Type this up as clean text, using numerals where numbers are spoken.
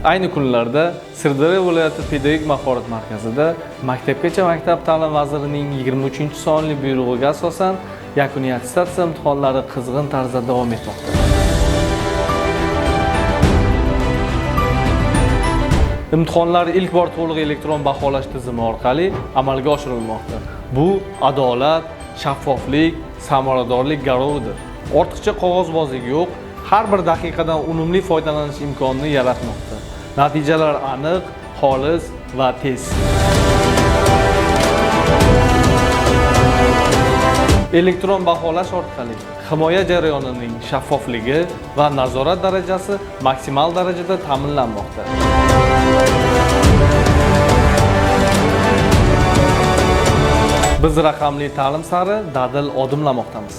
Ayni kunlarda Sirdaryo viloyati pedagogik mahorat markazida Maktabgacha maktab ta'lim vazirining 23-sonli buyrug'iga asosan yakuniy attestatsiya imtihonlari qizg'in tarzda davom etmoqda. Imtihonlar ilk bor to'liq elektron baholash tizimi orqali amalga oshirilmoqda. Bu adolat, shaffoflik, samaradorlik garovidir. Ortiqcha qog'ozbozlik yo'q, har bir daqiqadan unumli foydalanish imkonini yaratmoqda. Natijalar aniq, xolis va tez. Elektron baholash orqali himoya jarayonining shaffofligi va nazorat darajasi maksimal darajada ta'minlanmoqda. Biz raqamli ta'lim sari dadil odimlamoqdamiz.